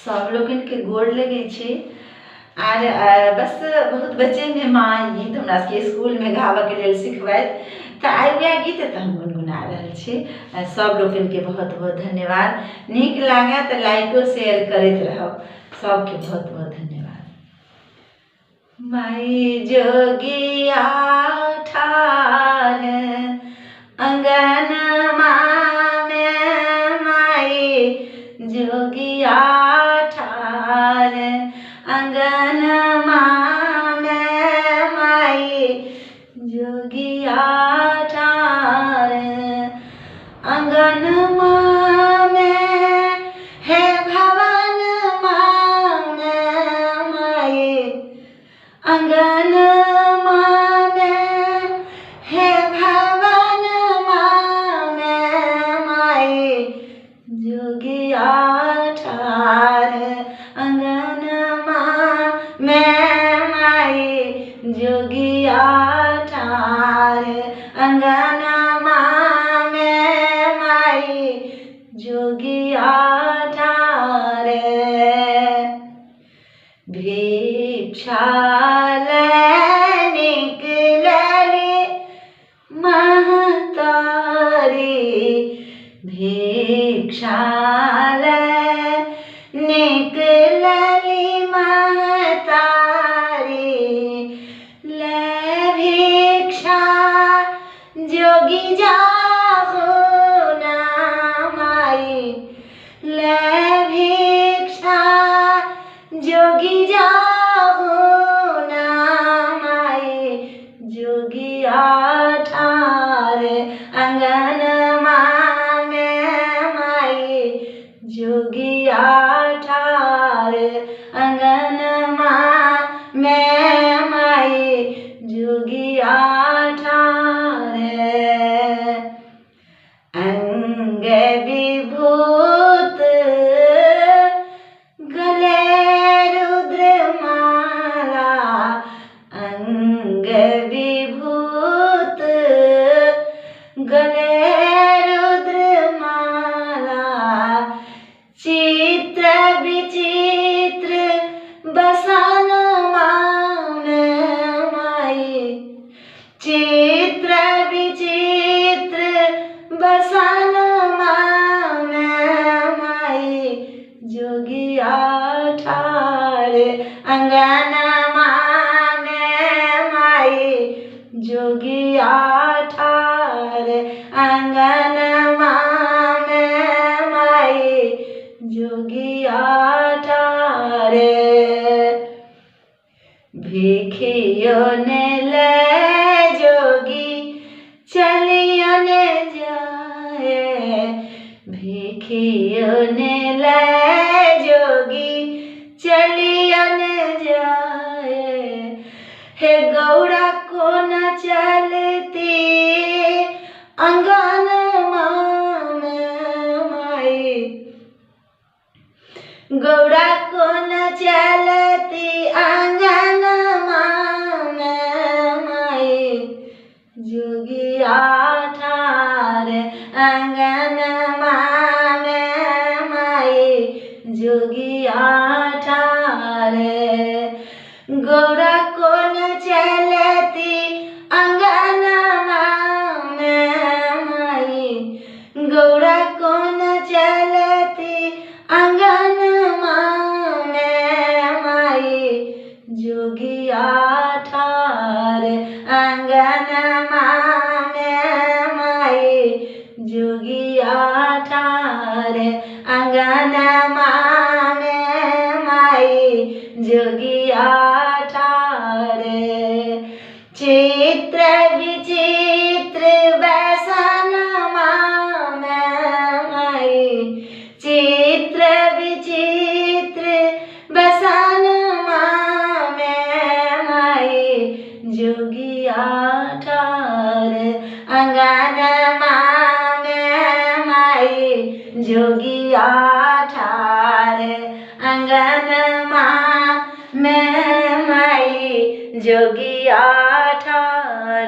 सब लोकनिके गोर लगै छी। आर बस बहुत बच्चेमे माँ गीत हमरा सबके स्कूलमे गाबऽके लेल सिखबैत, तऽ आइ वएह गीत तऽ हम गुनगुना रहल छी। सब लोकनिके बहुत बहुत धन्यवाद। नीक लागए तऽ लाइको शेयर करैत रहब। सबके बहुत बहुत धन्यवाद। माई जोगिया ठार अंगनमा में, माई जोगिया ठार अंगनमा में, माई जोगिया ठार अंगनमा में, हे भवनमा में, माई अंगनमा में, हे भवनमा में, माई जोगिया ठार अंगनमा में, माई जोगिया ठार अंगनमा में, माई जोगिया ठार। भिक्षा ले निकलली महतारी, भिक्षा ले निकलली महतारी, ले भिक्षा जोगी जाहो ना माई, ले भिक्षा जोगी जाहो ना माई, जोगिया ठार अंगनमा में, माई जोगिया ठार अंगनमा में, माई जोगिया ठार। अंग विभूत गले रुद्रमाला, अंग विभूत गले रुद्रमाला, चित्र विचित्र बसनमा में, माई चित्र विचित्र बसनमा में, माई जोगिया ठार अंगनमा में, माई जोगिया ठार अंगनमा में, माई जोगिया ठार। भिखियो ने ले जोगी चलियो ने जाए, भिखियो ने ले जोगी चलियो ने जाए, हे गौरा को न चलती अंगनमा में, माई गौरा को न चलती अंगनमा में, माई जोगिया ठार अंगनमा में, माई जोगिया ठार। गौरा को न चलती अंगनमा में, माई गौरा को न चलती अंगनमा में, माई जोगिया ठार अंगनमा में, माई जोगिया ठार अंगनमा में, माई जोगिया ठार। चित्र विचित्र बसनमा में, माई चित्र विचित्र बसनमा में, माई जोगिया ठार अंगनमा में, माई जोगिया ठार अंगनमा में, माई जोगिया